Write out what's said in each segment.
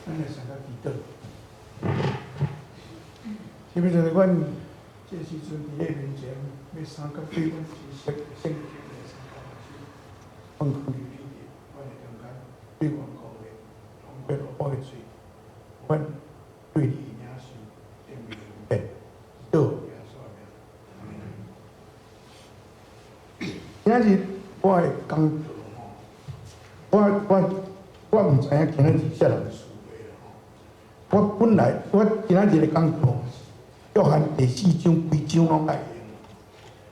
咱來相佮祈禱。是毋是阮這時陣佇你面前，欲相佮對阮知識聖經來相佮放空佇你佇阮的中間，對阮講話，通過我的喙，阮對你領受正面的禱耶穌的名。今仔日我會講道吼，我毋知影今仔日啥人聚會吼。我本來我今仔日咧講道，約翰第四章規章攏愛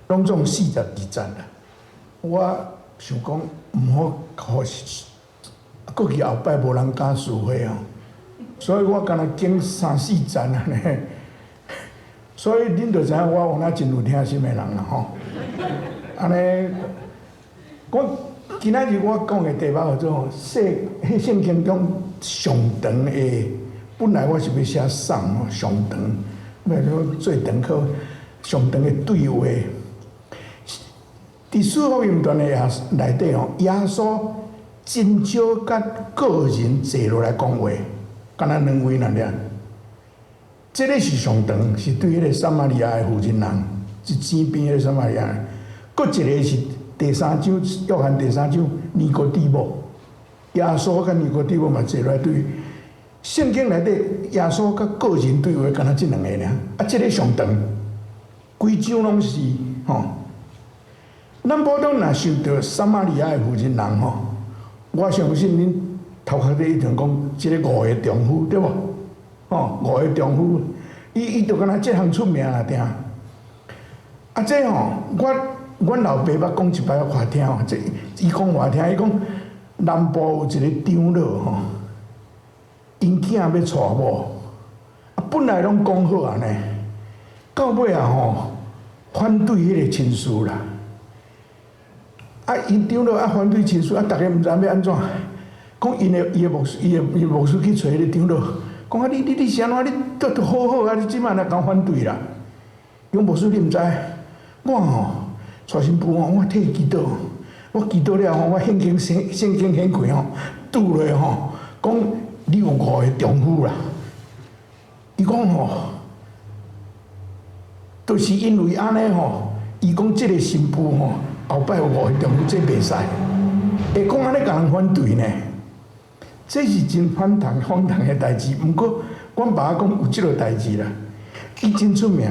用，攏總42節啦。我想講毋好，予過去後擺無人敢聚會吼，所以我干焦揀三四節按呢。所以恁就知影我有哪真有聽心的人啦吼。按呢，我今仔日我講的題目叫做聖聖經中上長的，本來我是欲寫送吼上長，欲講最長可上長的對話。佇四福音傳的耶內底吼，耶穌真少佮個人坐落來講話，干焦兩位爾爾。這个是上長，是對彼个撒瑪利亞的婦人人，是井邊彼个撒瑪利亞人。閣一个是第三章，約翰第三章尼哥底母，耶穌佮尼哥底母嘛坐落來對。聖經內底耶穌佮個人對話，干焦這兩个爾。啊，這个上長，規章攏是吼。咱普通若想著撒瑪利亞的婦人人吼，我相信恁頭殼底一定講這个五个丈夫對無？吼，五个丈夫，伊就敢若這項出名啦，定。啊，這吼，阮老爸捌講一擺予聽吼，這伊講予聽，伊講南部有一个長老吼，𪜶囝欲娶某，啊，本來攏講好按呢，到尾仔吼反對彼个親事啦。啊，𪜶長老啊反對親事，啊，逐家毋知欲按怎，講𪜶的牧師，伊牧師去揣彼个長老，講啊，你是按怎？你都都好好啊，你這擺來共反對啦？伊講牧師你毋知，我吼娶新婦吼，我替伊祈禱，我祈禱了後，我聖經聖經顯開吼，拄落吼，講你有五个丈夫啦。伊講吼，就是因為按呢吼，伊講這个新婦吼，後擺有五个丈夫，這袂使。會講按呢共人反對呢？這是真荒唐荒唐的代誌。毋過，阮爸講有這個代誌啦，伊真出名，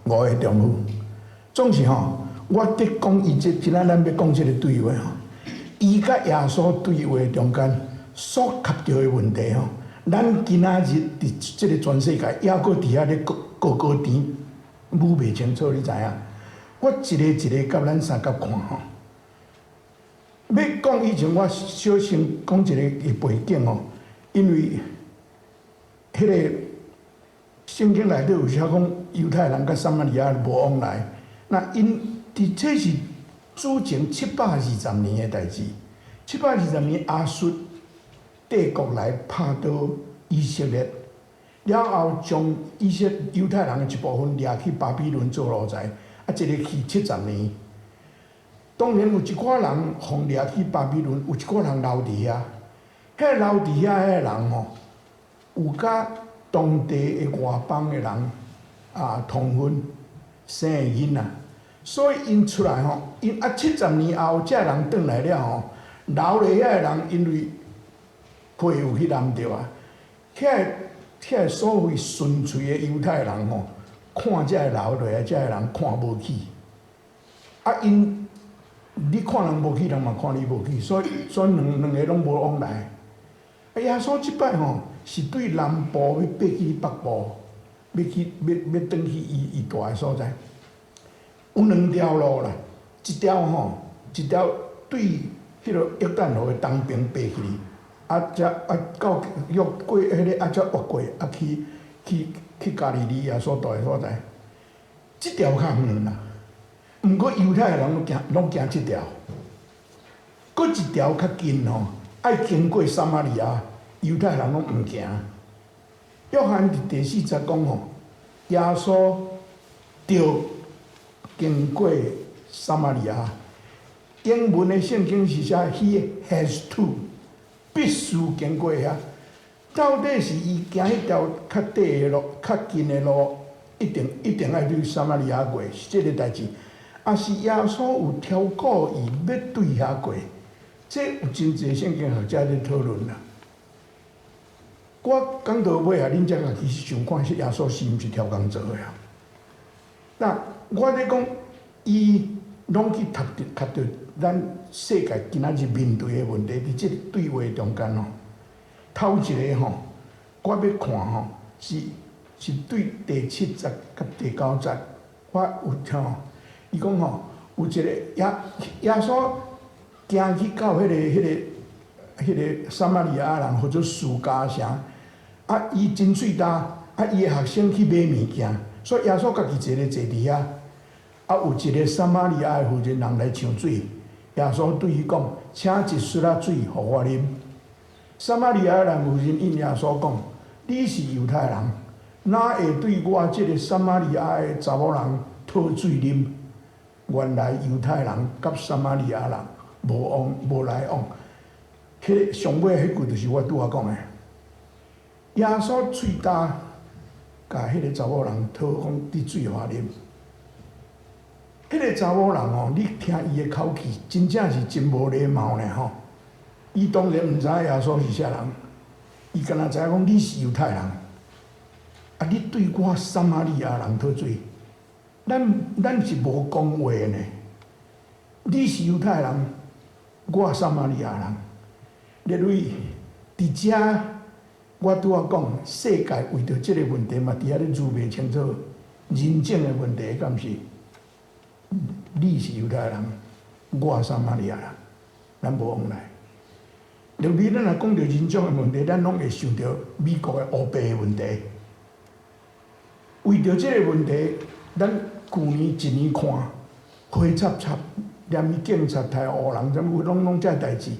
五个丈夫。總是吼，我佇講伊這，今仔咱欲講這个對話吼，伊佮耶穌對話中間所及著的問題吼，咱今仔日佇這个全世界，猶閣佇遐咧閣閣閣甜，舞袂清楚，你知影？我一个一个佮咱相佮看吼。欲講以前，我小先講一个背景吼，因為彼个聖經內底有寫講猶太人佮撒瑪利亞無往來，那𪜶佇這是主前720年的代誌，七百二十年亞述帝國來拍倒以色列，了後將以色猶太人的一部分掠去巴比倫做奴才，啊，這个去七十年。當然有一寡人予掠去巴比倫，有一寡人留佇遐。彼个留佇遐彼个人吼，有佮當地的外邦的人啊通婚生的囡仔，所以𪜶出來吼，𪜶啊七十年後，這个人轉來了吼，留佇遐的人因為血有去染著啊，遐个所謂純粹的猶太人吼，看這个留落來這个人看無起，啊𪜶你看人無起，人嘛看你無起，所以兩個攏無往來。啊，耶穌這擺吼是對南部欲爬去北部，欲去欲欲轉去伊蹛的所在，有兩條路啦，一條吼，一條對彼个約旦河的東邊爬去，啊，才啊到約過彼个啊，才越過啊去加利利耶穌蹛的所在，這條較遠啦。毋過猶太人攏行這條，閣一條較近吼，愛經過撒瑪利亞，猶太人攏毋行。約翰佇第四節講吼，耶穌著經過撒瑪利亞。英文的聖經是寫 He has to，必須經過遐。到底是伊行彼條較短的路、較近的路，一定一定愛對撒瑪利亞過，是這个代誌，抑是耶穌有挑過伊欲對遐過？這有真濟聖經學者咧討論啦。我講到尾啊，恁才家己去想看，是耶穌是毋是超工做的啊？那我咧講，伊攏去觸著觸著咱世界今仔日面對的問題，佇這個對話中間吼，頭一個吼，我欲看吼，是對第七節佮第九節，我有聽吼，伊講吼，有一個耶穌行去到彼个撒瑪利亞人，或者書迦城，啊，伊真喙焦，啊，伊的學生去買物件，所以耶穌家己一个坐佇遐，啊，有一個撒瑪利亞的婦人人來搶水，耶穌對伊講：請一匙仔水予我啉。撒瑪利亞人婦人應耶穌講：你是猶太人，哪會對我這个撒瑪利亞的查某人討水啉？原來猶太人佮撒瑪利亞人無往無來往。彼个上尾彼句就是我拄仔講的。耶穌喙焦，共彼个查某人討講滴水予我啉。彼个查某人吼，你聽伊的口氣，真正是真無禮貌呢吼。伊當然毋知影耶穌是啥人，伊干焦知影講你是猶太人，啊，你對我撒瑪利亞人討水，咱是無講話呢。你是猶太人，我撒瑪利亞人。列位佇遮，我拄仔講，世界為著這个問題嘛，佇遐咧捋袂清楚，人種的問題，敢是？你是猶太人，我撒瑪利亞人，咱無往來。特別咱若講著人種的問題，咱攏會想著美國的烏白的問題。為著這个問題，咱舊年一年看火插插，連警察刣烏人，啥物攏攏這代誌。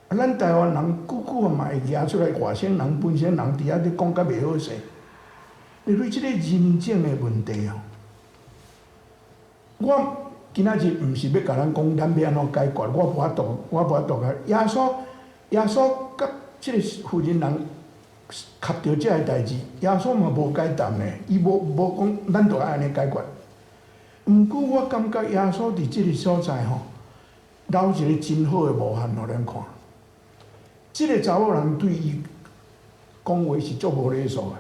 啊，咱台灣人久久嘛會舉出來外省人、本省人佇遐咧講甲袂好勢。因為這个人種的問題哦，我今仔日毋是欲共咱講，咱欲按怎解決，我無法度，我無法度共耶穌，耶穌佮這个婦人人磕著這个代誌，耶穌嘛無解答呢，伊無無講咱著愛按呢解決。毋過我感覺耶穌佇這个所在吼，留一个真好的模範予咱看。這个查某人對伊講話是足無禮數的。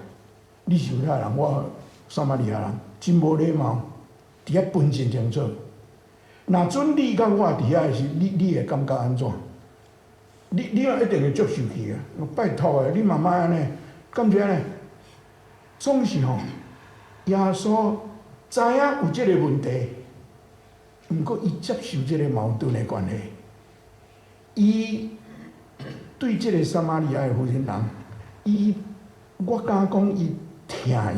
你是猶太人，我撒瑪利亞人，真無禮貌，佇遐分真清楚。若準你佮我佇遐的時，你會感覺按怎？你嘛一定會足生氣啊！拜託的，你嘛莫按呢，敢是按呢？總是吼，耶穌知影有這个問題，毋過伊接受這个矛盾的關係，伊對這个撒瑪利亞的婦人人，伊我敢講伊疼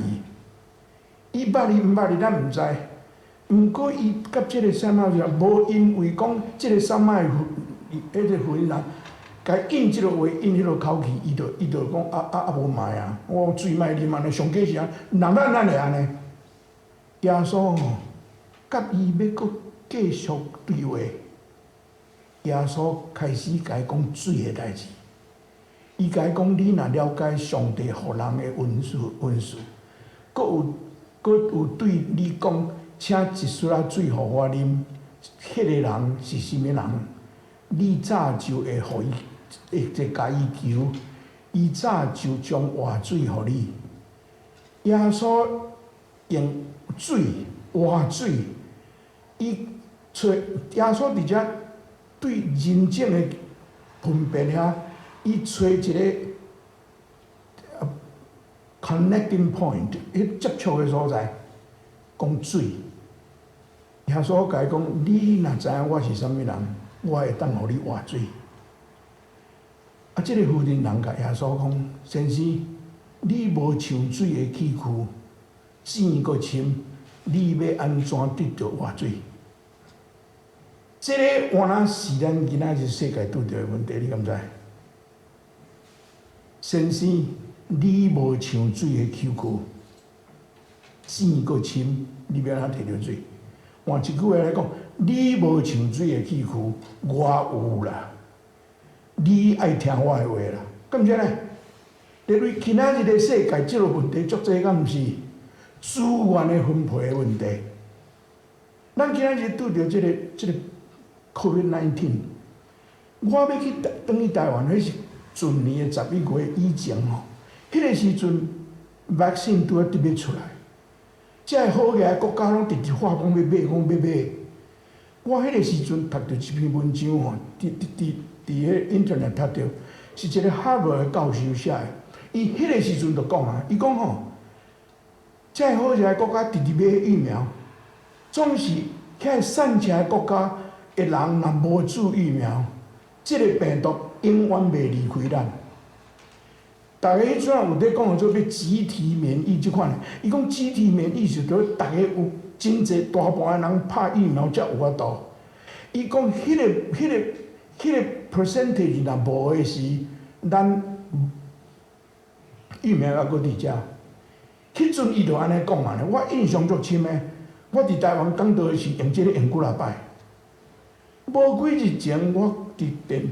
伊，伊捌伊毋捌伊，咱毋知。毋過伊佮這个撒瑪利亞無因為講這个撒瑪利亞彼个婦人人，共伊應這个話，應彼个口氣，伊就講啊啊啊無賣啊！我水莫啉按呢，上濟是按，人咱會按呢？耶穌吼，佮伊欲閣繼續對話，耶穌開始共伊講水的代誌。伊共伊講，你若了解上帝予人的恩賜，恩賜，閣有對你講，請一匙仔水予我啉，彼个人是啥物人？你早就會予伊，會會共伊求，伊早就將活水予你。耶穌用水活水，伊揣耶穌佇遮對人種的分別遐，伊揣一个 connecting point，彼接觸的所在，講水。耶穌共伊講：你若知影我是啥物人，我會當予你活水。啊，這个婦人人共耶穌講：先生，你無搶水的器具，井閣深，你欲按怎得著活水？這个原來是咱今仔日世界拄著的問題，你敢知？先生，你無搶水的器具，井閣深，你欲按怎提著水？換一句話來講，你無搶水的器具，我有啦。你愛聽我的話啦，敢毋是按呢？因為今仔日的世界這個問題足濟，敢毋是資源的分配的問題？咱今仔日拄著這個 COVID-19，我欲去轉去台灣，彼是前年的11月以前吼，彼個時陣 vaccine 拄仔得欲出來，這个好額國家攏直直喊講欲買，講欲買。我彼個時陣讀著一篇文章吼，佇彼 internet 讀著，是一個哈佛的教授寫的。伊彼個時陣就講啊，伊講吼，這个好額國家直直買疫苗，總是遐散赤的國家的人若無注疫苗，這個病毒永遠袂離開咱。逐家彼陣有咧講做欲集體免疫這款的，伊講集體免疫是佇逐家有真濟大半的人拍疫苗才有法度。伊講彼個 percentage 若無的時，咱疫苗猶閣佇遮。彼陣伊就按呢講啊，我印象足深的。我佇台灣講道的時，用這個用幾若擺。無幾日前，我佇電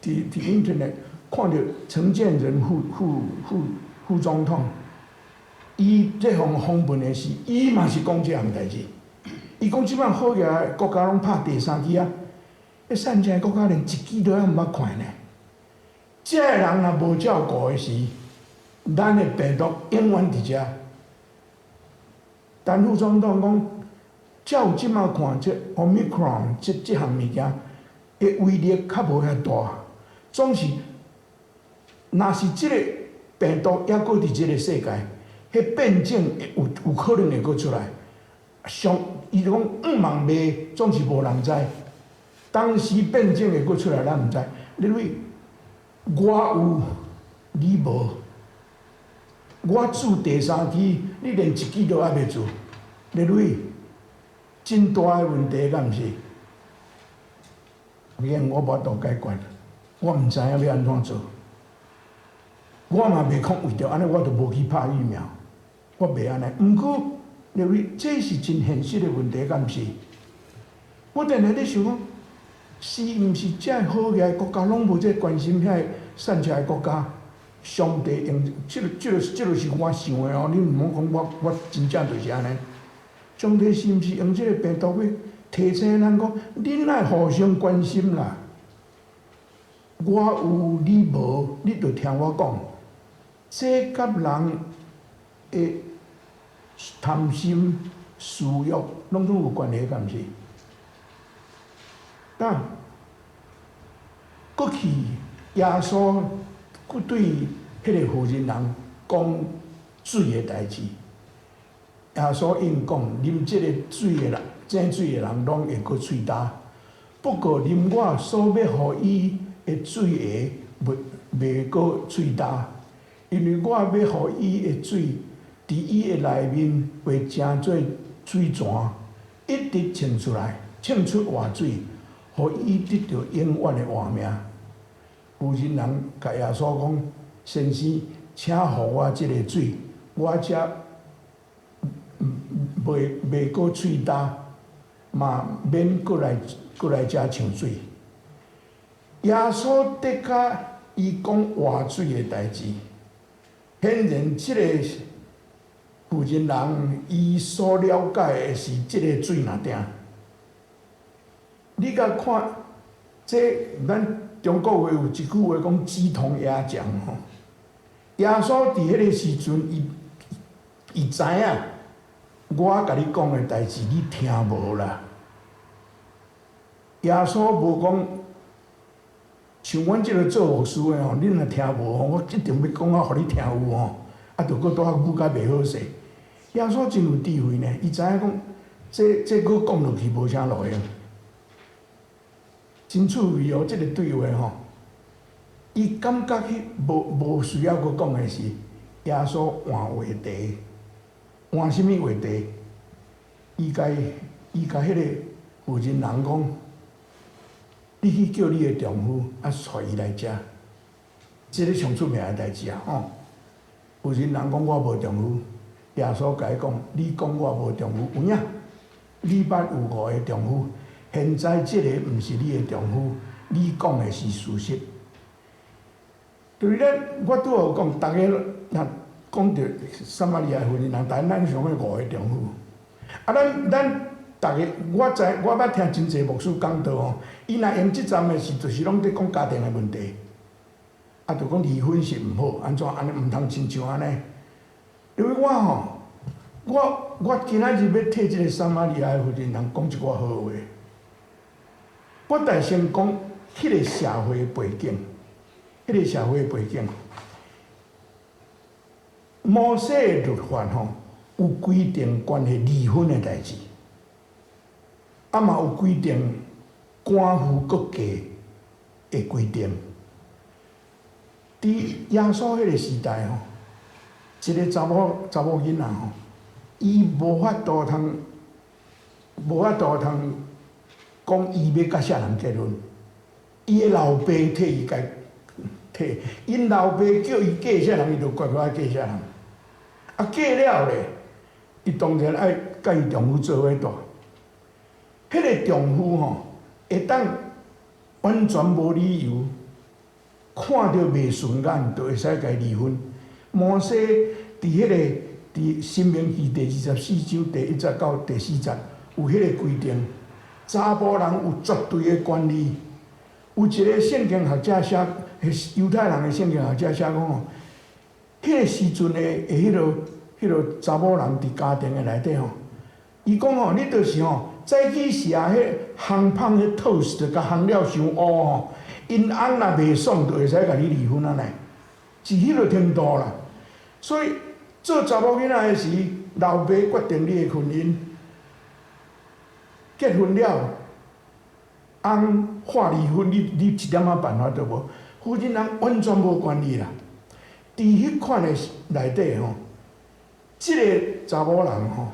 佇佇 internet 看著陳建仁副總統，伊這項訪問的時，伊嘛是講這項代誌。伊講這擺好額國家攏拍第三劑啊，彼散赤國家連一劑都猶毋捌看呢。這个人若無照顧的時，咱的病毒永遠佇遮。陳副總統講，照這擺看，這 Omicron 這項物件的威力較無遐大，總是，若是這個病毒猶閣佇這個世界，彼變種會有可能會閣出來。上，伊就講毋望袂，總是無人知。當時變種會閣出來，咱毋知。因為我有，你無。我注第三劑，你連一劑都猶未注。你為真大的問題，敢毋是？因我無法度解決，我毋知影欲按怎做。我嘛袂講為著按呢，我就無去拍疫苗。我袂按呢。毋過，因為這是真現實的問題，敢毋是？我定定咧想講，是毋是這好額國家攏無這關心遐散赤的國家？上帝用這個是我想的哦，你毋好講我真正就是按呢。上帝是毋是用這個病毒欲提醒咱講，恁愛互相關心啦。我有你無，你著聽我講。這佮人的貪心、私欲，攏總有關係，敢毋是？但過去耶穌閣對彼個婦人人講水的代誌，耶穌應講，啉這個水的人，井水的人攏會閣喙焦。不過啉我所欲予伊的水的，袂閣喙焦，因為我欲予伊的水，佇伊的內面會成做水泉，一直衝出來，衝出活水，予伊得著永遠的活命。婦人人共耶穌講：先生，請予我這個水，我才袂閣喙焦，嘛免閣來遮搶水。耶穌的確伊講活水的代誌，顯然這個婦人人伊所了解的是這個水爾定。你共看，這咱中國話有一句話講“雞同鴨講”吼。耶穌佇彼個時陣，伊知影我共你講的代誌，你聽無啦。耶穌無講，像阮這個做牧師的吼，恁若聽無吼，我一定欲講啊，予你聽有吼，啊，著閣拄仔語甲袂好勢。耶穌真有智慧呢，伊知影講，這閣講落去無啥路用。真趣味哦，這個對話吼，伊感覺彼無需要閣講的是，耶穌換話題，換啥物話題？伊共彼個婦人人講，你去叫你的丈夫，啊，帶伊來遮。這個上出名的代誌啊，吼！婦人人講我無丈夫，耶穌共伊講，你講我無丈夫，有影？你捌有五個丈夫，現在這個毋是你的丈夫，你講的是事實。就是咱，我拄仔有講，逐家若講著撒瑪利亞婦人，人但咱想欲五个丈夫。啊，咱逐家，我知我捌聽真濟牧師講道吼，伊若用這站的時，就是攏佇講家庭的問題。啊，就講離婚是毋好，按怎按呢毋通親像按呢。因為我吼，我今仔日欲替這个撒瑪利亞的婦人人講一寡好話。我代先講彼个社會背景，彼个社會背景，摩西的律法吼有規定關係離婚的代誌，啊嘛有規定寡婦閣嫁的規定。佇耶穌彼个時代吼，一个查某囡仔吼，伊無法度通講伊欲佮啥人結婚，伊的老爸替伊共替，𪜶老爸叫伊嫁啥人，伊就乖乖嫁啥人。啊，嫁了咧，伊當然愛佮伊丈夫做伙住。彼个丈夫吼，會當完全無理由，看著袂順眼，就會使共伊離婚。摩西佇彼个佇申命記第24章第1節到第4節有彼个規定，查埔人有絕對的權利。有一个聖經學者寫，猶太人的聖經學者寫講吼，彼个時陣的彼个查某人佇家庭的內底吼，伊講吼，你就是吼早起時啊，彼烘麭彼 toast 共烘了傷烏吼，𪜶翁若袂爽，就會使共你離婚啊呢，是彼个程度啦。所以做查某囡仔的時，老爸決定你的婚姻，結婚了，翁話離婚，你一點仔辦法都無，婦人人完全無權利啦。佇彼款的內底吼，這个查某人吼，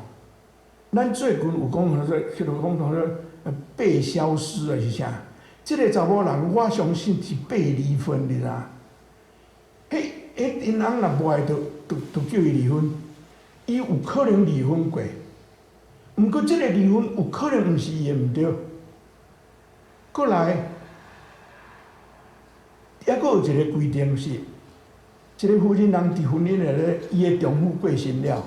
咱最近有講說，彼个講說被消失還是啥？這个查某人，我相信是被離婚，你知影？彼𪜶翁若無愛，就叫伊離婚，伊有可能離婚過，毋過這个離婚有可能毋是伊的毋對。閣來，抑閣有一个規定是，這个婦人人佇婚姻內底，伊的丈夫過身了，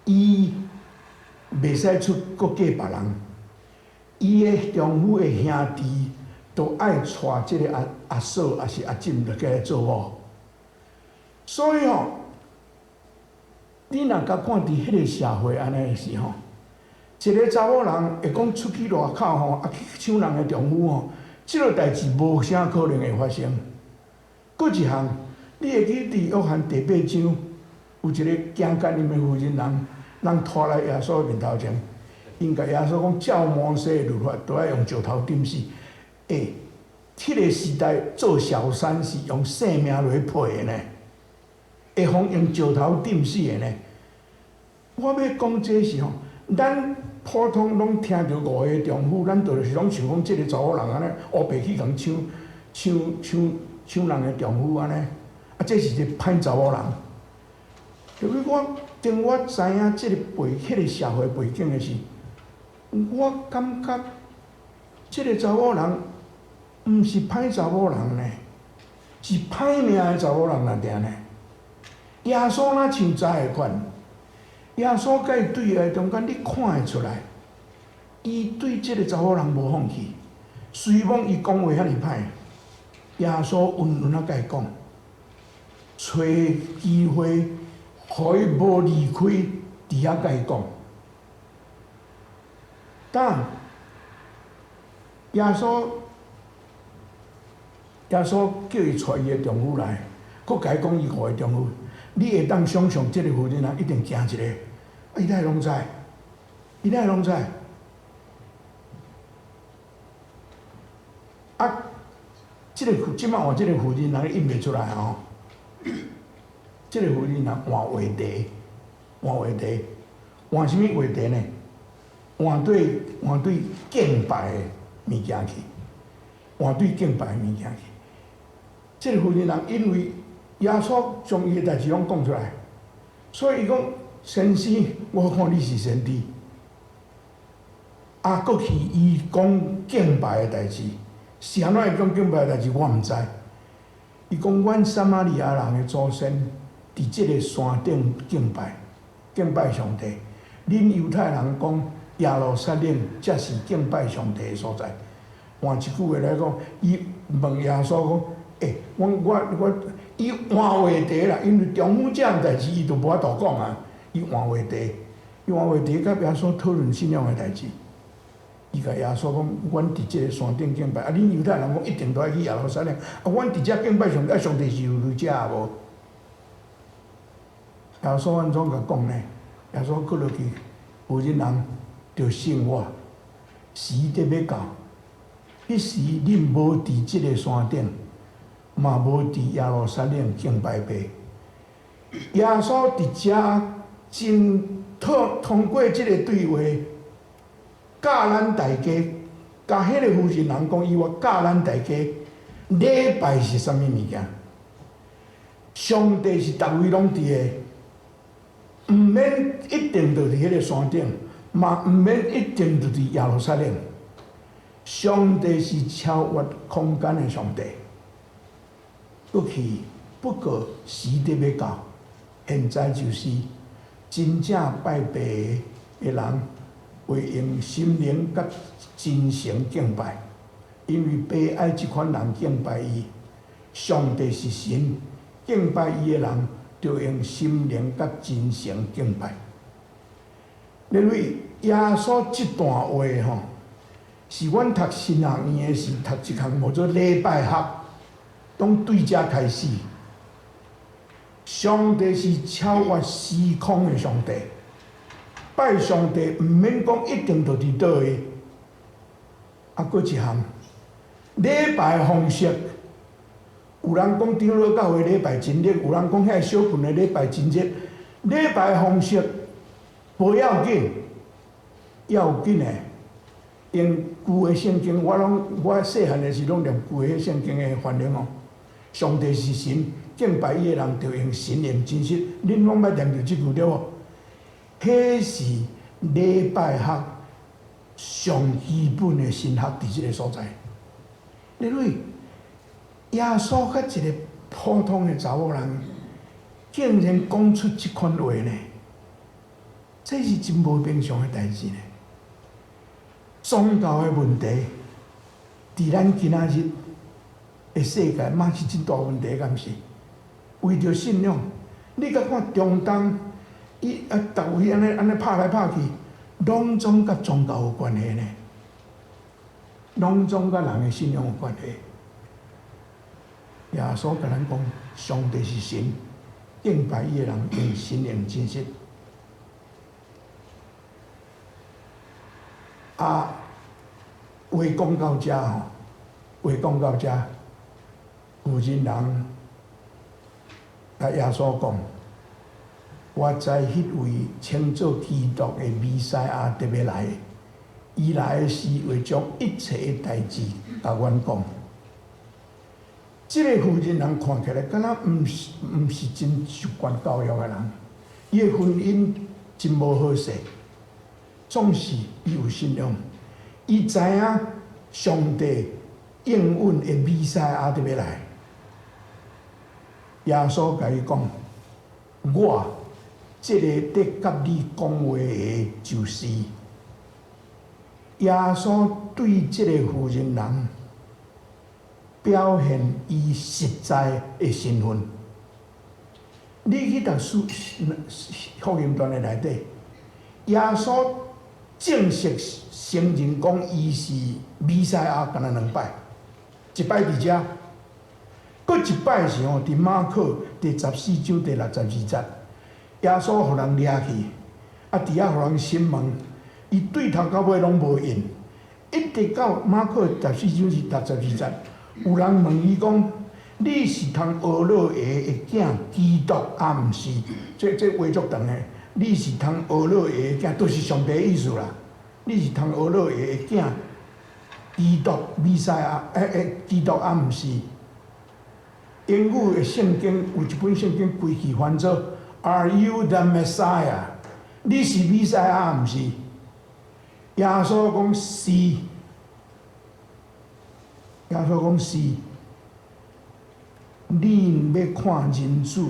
伊袂使出閣嫁別人，伊的丈夫的兄弟都愛娶這个阿嫂抑是阿姊來過來做某。所以吼，你若共看佇彼个社會按呢的時吼，一个查某人會講出去外口吼，啊去搶人的丈夫吼，這个代誌無啥可能會發生。閣一項，你會記佇約翰第八章，有一个行姦淫的婦人人，人拖來耶穌面頭前，𪜶共耶穌講，照摩西的律法，都愛用石頭釘死。欸，彼个時代做小三是用性命來賠的呢，會予用石頭釘死的呢。我欲講這是吼，咱普通攏聽著五个丈夫，咱就是攏想講這个查某人按呢烏白去共搶搶搶搶人的丈夫按呢，啊，這是一个歹查某人。就是我當我知影這个背彼个社會背景的時，我感覺這个查某人毋是歹查某人呢，是歹命的查某人爾呢。耶穌若像知的款，耶穌佮伊對話中間，你看會出來，伊對這个查某人無放棄。雖罔伊講話遐爾歹，耶穌溫溫仔佮伊講，揣機會，予伊無離開，佇遐佮伊講。當耶穌叫伊帶伊的丈夫來，閣共伊講伊五个丈夫，你會當想像這个婦人人一定驚一个，啊，伊哪會攏知？伊哪會攏知？啊，這个這擺換這个婦人人應袂出來吼，這个婦人人換話題，換話題，換啥物話題呢？換對敬拜的物件去，換對敬拜的物件去。這个婦人人因為耶穌將伊的代誌攏講出來，所以伊講，先生，我看你是先知。啊，閣去伊講敬拜的代誌，是按怎會講敬拜的代誌，我毋知。伊伊講，阮撒瑪利亞人的祖先佇這个山頂敬拜，敬拜上帝。恁猶太人講耶路撒冷才是敬拜上帝的所在。換一句話來講，伊問耶穌講：欸，我我我，伊換話題啦，因為重複這項代誌，伊就無法度講啊。伊換話題，伊換話題，佮耶穌討論信仰的代誌。伊共耶穌講：阮佇這个山頂敬拜，啊，恁猶太人講一定都愛去耶路撒冷，啊，阮佇遮敬拜上帝，啊，上帝是有佇遮無？耶穌按怎共講呢？耶穌閣落去，婦人人著信我，時得欲到，彼時恁無佇這个山頂，嘛無佇耶路撒冷敬拜父。耶穌佇遮真通通過這个對話，教咱大家，共彼个婦人人講，伊話教咱大家禮拜是啥物物件？上帝是逐位攏佇的，毋免一定就佇彼个山頂，嘛毋免一定就佇耶路撒冷。上帝是超越空間的上帝。過去不過時得欲到，現在就是真正拜父的人，會用心靈佮真誠敬拜，因為父愛這款人敬拜伊。上帝是神，敬拜伊的人，就用心靈佮真誠敬拜。因為耶穌這段話吼，是阮讀神學院的時讀一項叫做禮拜學，攏對遮開始。上帝是超越時空的上帝，拜上帝毋免講一定就佇佗位。啊，閣一項禮拜方式，有人講長老教會禮拜真熱，有人講遐小群的禮拜真熱。禮拜方式無要緊，要緊的用舊的聖經，我攏我細漢的時攏念舊的聖經的翻譯哦。上帝是神，敬拜伊的人就用神用真實。恁攏捌念著這句對無？彼是禮拜學上基本的神學佇這个所在。因為耶穌佮一个普通的查某人，竟然講出這款話呢？這是真無平常的代誌呢。宗教的問題，佇咱今仔日的世界，嘛是真大問題，敢是？為著信仰，你佮看中東，伊啊，逐位按呢按呢拍來拍去，攏總佮宗教有關係呢，攏總佮人的信仰有關係。耶穌共咱講，上帝是神，敬拜伊的人用神用真實。啊，話講到遮吼，話講到遮，婦人人共耶穌講，我知彼位稱做基督的彌賽亞得欲來，伊來的時會將一切的代誌共阮講。這个婦人人看起來，敢若毋是毋是真受過教育的人，伊的婚姻真無好勢。總是伊有信仰，伊知影上帝應允的彌賽亞得欲來。耶穌共伊講：我這个佇佮你講話的，就是。耶穌對這个婦人人表現伊實在的身份。你去讀書福音傳的內底，耶穌正式承認講伊是彌賽亞，敢若兩擺，一擺佇遮，閣一擺是吼佇馬可第14章第62節，耶穌予人掠去，啊佇遐予人審問，伊對頭到尾攏無應，一直到馬可十四章是62節，有人問伊講：你是通呵咾的囝基督，啊毋是？這這話足長的。你是通呵咾的囝，都是上帝的意思啦。你是通呵咾的囝基督彌賽亞，欸欸，基督啊毋是？英語的聖經有一本聖經規氣翻做 Are you the Messiah？你是彌賽亞毋是？耶穌講是，耶穌講是。恁欲看人子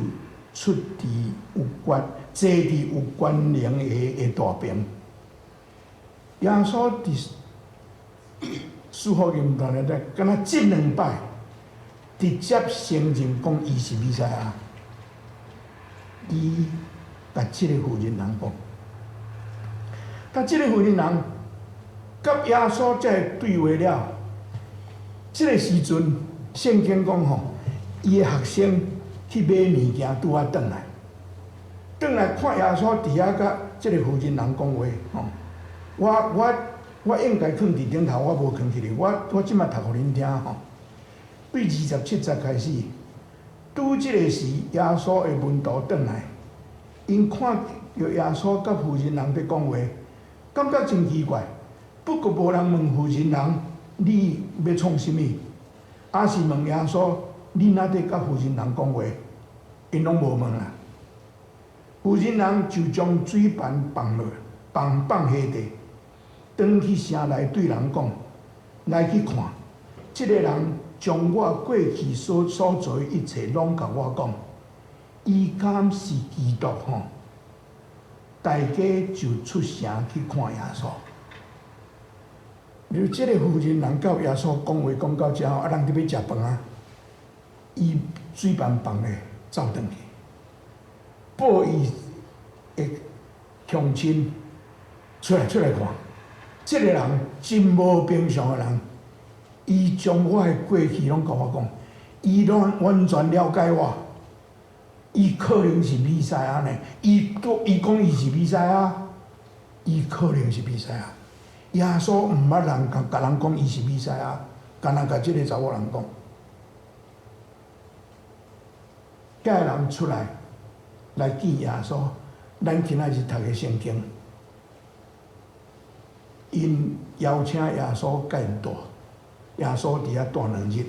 出佇有權，坐佇有權能的大爿。耶穌佇四福音內底，敢若這兩擺直接承認講伊是彌賽亞。伊共這個婦人人講，但這個婦人人佮耶穌這個對話了，這個時陣聖經講吼，伊的學生去買物件，拄仔轉來，轉來看耶穌佇遐佮這個婦人人講話吼。我應該囥佇頂頭，我無囥起來，我這擺讀予恁聽吼。對27節開始，拄這個時，耶穌的門徒轉來，𪜶看著耶穌佮婦人人佇講話，感覺真奇怪。不過無人問婦人人，你欲創啥物？抑是問耶穌，你哪佇佮婦人人講話？𪜶攏無問啦。婦人人就將水盤放落，放下地，轉去城內對人講：來去看，這個人將我過去所做的一切攏共我講，伊敢是基督吼？大家就出城去看耶穌。你這個婦人人佮耶穌講話講到遮，啊，人佇欲食飯啊，伊水盤放咧走轉去，報伊的鄉親出來出來看，這個人真無平常的人，伊將我的過去攏共我講，伊攏完全了解我，伊可能是彌賽亞呢，伊講伊是彌賽亞，伊可能是彌賽亞。耶穌毋捌人共人講伊是彌賽亞，干焦共這个查某人講。遐个人出來來見耶穌，咱今仔日讀的聖經，𪜶邀請耶穌佮𪜶蹛，耶穌佇遐蹛兩日。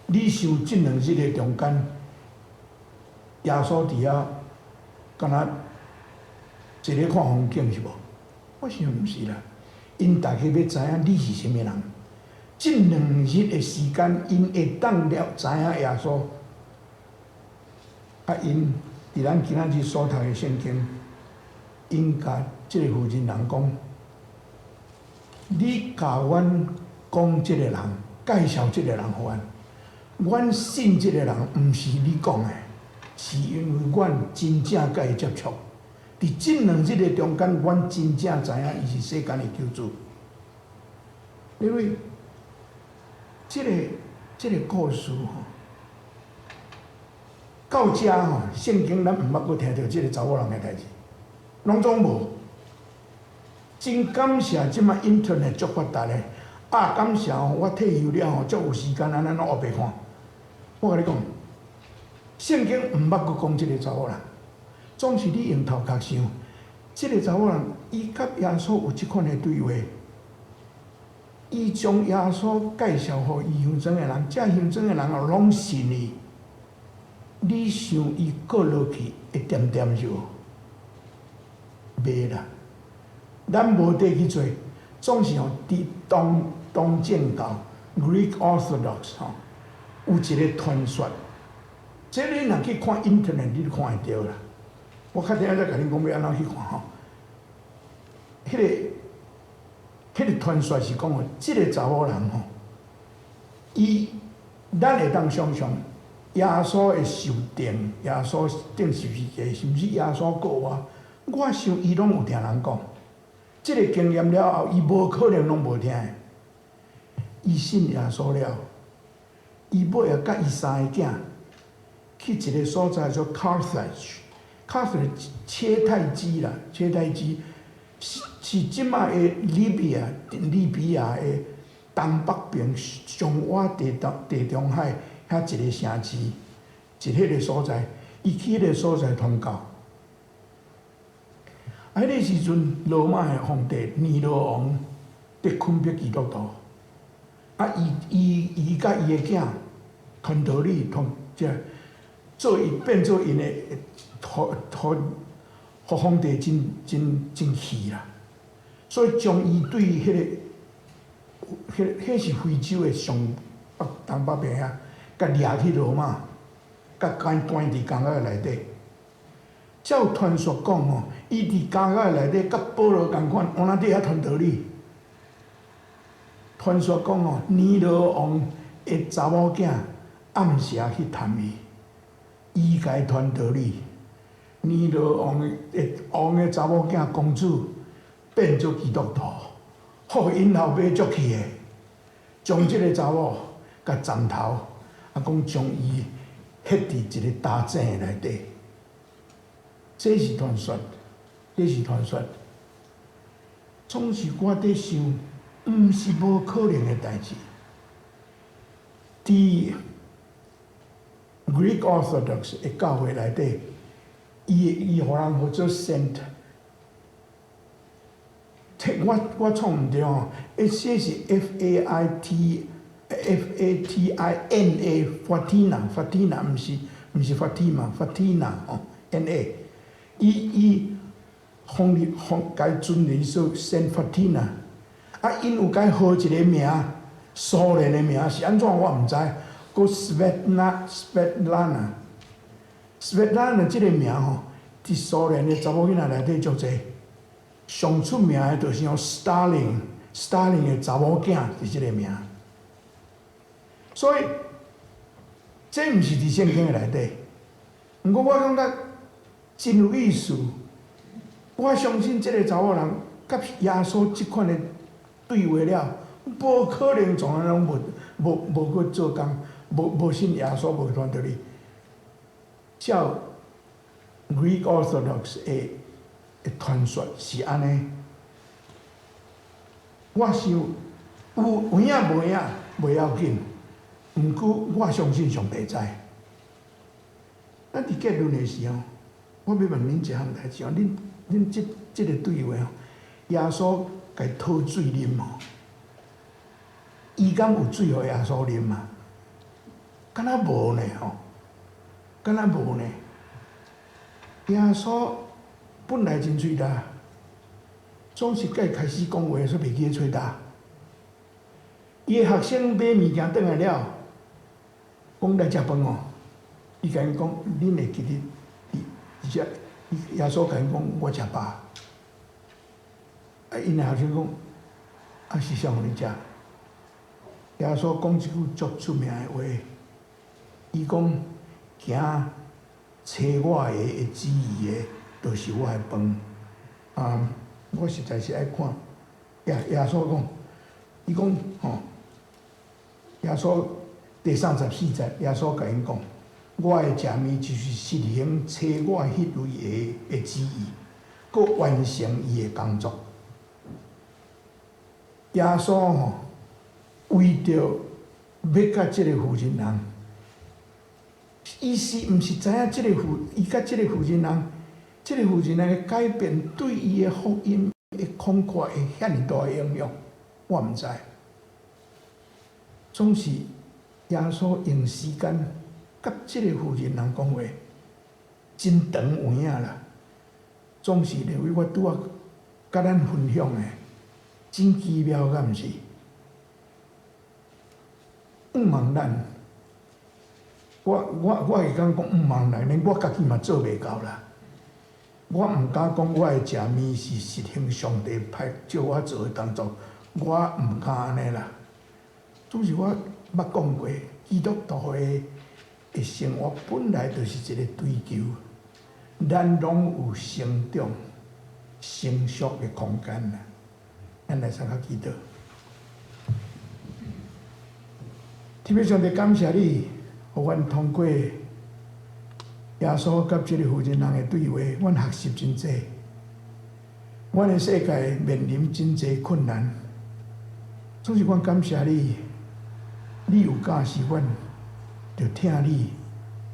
你想這兩日的中間，耶穌佇遐敢若坐咧看風景是無？我想毋是啦，𪜶逐家欲知影你是啥物人。這兩日的時間，𪜶會當了知影耶穌。啊，𪜶佇咱今仔日所讀的聖經，𪜶共這個婦人人講：你共阮講這個人，介紹這個人予阮，阮信這個人，毋是你講的，是因為阮真正佮伊接觸。佇這兩日的中間，阮真正知影伊是世間的救主。因為這個故事吼，到遮吼，聖經咱毋捌閣聽著這個查某人的代誌，攏總無。真感謝這擺 Internet 足發達的，啊，感謝吼，我退休了後足有時間，按呢攏烏白看。我共你講，聖經毋捌閣講這個查某人，總是你用頭殼想，這個查某人伊佮耶穌有這款的對話，伊將耶穌介紹予伊鄉庄的人，這鄉庄的人哦攏信伊。你想伊過落去會恬恬是無？袂啦，咱無地去揣，總是吼佇東正教（Greek Orthodox）吼有一個傳說，這你若去看 Internet，你就看會著啦。我較等下再共恁講欲按怎去看吼。彼個傳說是講哦，這個查某人吼，伊咱會當想像耶穌會受釘，耶穌釘十字架，甚至耶穌復活，我想伊攏有聽人講。這個經驗了後，伊無可能攏無聽的。伊信耶穌了，伊尾仔佮伊三个囝去一個所在叫 Carthage，Carthage 迦太基啦，迦太基是這擺的利比亞，利比亞的東北邊上倚地中海遐一個城市，一彼个所在，伊去彼个所在傳教。啊，彼个時陣，羅馬的皇帝尼羅王佇困迫基督徒，啊，伊佮伊的囝傳道理，傳這做伊變做𪜶的，予予皇帝真真真氣啦，所以將伊對彼個彼是非洲的上北東北邊遐，共掠去羅馬。共關關佇監獄內底。照傳說講吼，伊佇監獄內底佮保羅仝款，有哪佇遐傳道理。傳說講吼，尼羅王的查某囝暗時去探伊，伊共伊傳道理。尼羅王的王的查某囝公主變做基督徒，予𪜶老爸足氣的，將這个查某共斬頭，啊講將伊歇佇一個大井內底。這是傳說，這是傳說。總是我佇想，毋是無可能的代誌。佇 Greek Orthodox 的教會內底，伊伊予人號做 Saint，我創毋著吼，伊寫是 F A I T F A T I N A Fatina Fatina，毋是毋是 Fatima Fatina 吼，N A，伊伊封立封共尊立做 Saint Fatina，啊，𪜶有共伊號一个名，蘇聯的名是按怎我毋知，閣 Svetlana Svetlana Svetlana 這个名吼，佇蘇聯的查某囡仔內底足濟，上出名的就是像 Stalin Stalin 的查某囝是這个名，所以這毋是佇聖經的內底。毋過我感覺真有意思，我相信這个查某人佮耶穌這款的對話了，無可能從來攏無無無去做工，無無信耶穌，無傳道理。照 Greek Orthodox 的的傳說是按呢，我想有有影無影袂要緊，毋過我相信上帝知。咱佇結論的時候，我欲問恁一項代誌哦，恁恁這這个對話哦，耶穌共伊討水啉哦，伊敢有水予耶穌啉嗎？敢若無呢吼，敢若無呢。耶穌本來真喙焦，總是佮伊開始講話，煞袂記得喙焦。伊的學生買物件轉來了，講來食飯哦，伊共𪜶講，恁會記得佇佇遮，耶穌共𪜶講，我食飽。啊，𪜶的學生講，啊是啥予你食？耶穌講一句足出名的話，伊講行差我的的旨意的，就是我的飯。啊，我實在是愛看耶耶穌講，伊講吼，耶穌第三十四節，耶穌共𪜶講，我的食物就是實行差我彼位的的旨意，閣完成伊的工作。耶穌吼，為著欲佮這个婦人人，伊是毋是知影這个婦，伊佮這个婦人人，這个婦人人的改變對伊的福音的擴闊會遐爾大的影響，我毋知。總是耶穌用時間佮這個婦人人講話，真長有影啦。總是認為我拄仔佮咱分享的，真奇妙，敢毋是？毋茫咱，我我我會敢講毋茫咱，連我家己嘛做袂到啦。我毋敢講我的食物是實行上帝派召我做的工作，我毋敢按呢啦。總是我捌講過，基督徒的的生活本來就是一个追求，咱攏有成長、成熟的空間啦。咱來參加祈禱。天父上帝，感謝你，予阮通過耶穌佮這个婦人人的對話，阮學習真濟。阮的世界面臨真濟困難，總是阮感謝你，你有教示阮，著疼你，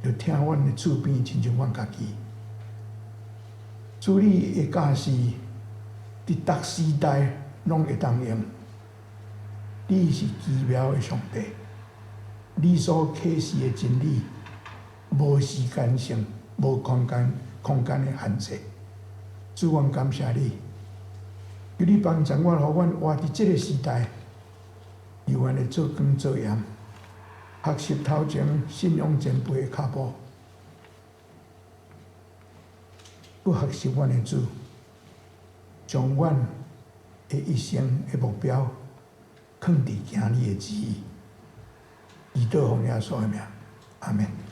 著疼阮的厝邊，親像阮家己。主你的教示，佇逐時代攏會當用。你是奇妙的上帝，你所啟示的真理，無時間性、無空間空間的限制。主，阮感謝你，求你幫助阮，予阮活佇這个時代，猶原會做光做鹽，學習頭前信仰前輩的跤步。閣學習阮的主，將阮的一生的目標囥佇行你的旨意。祈禱奉耶穌的名，阿門。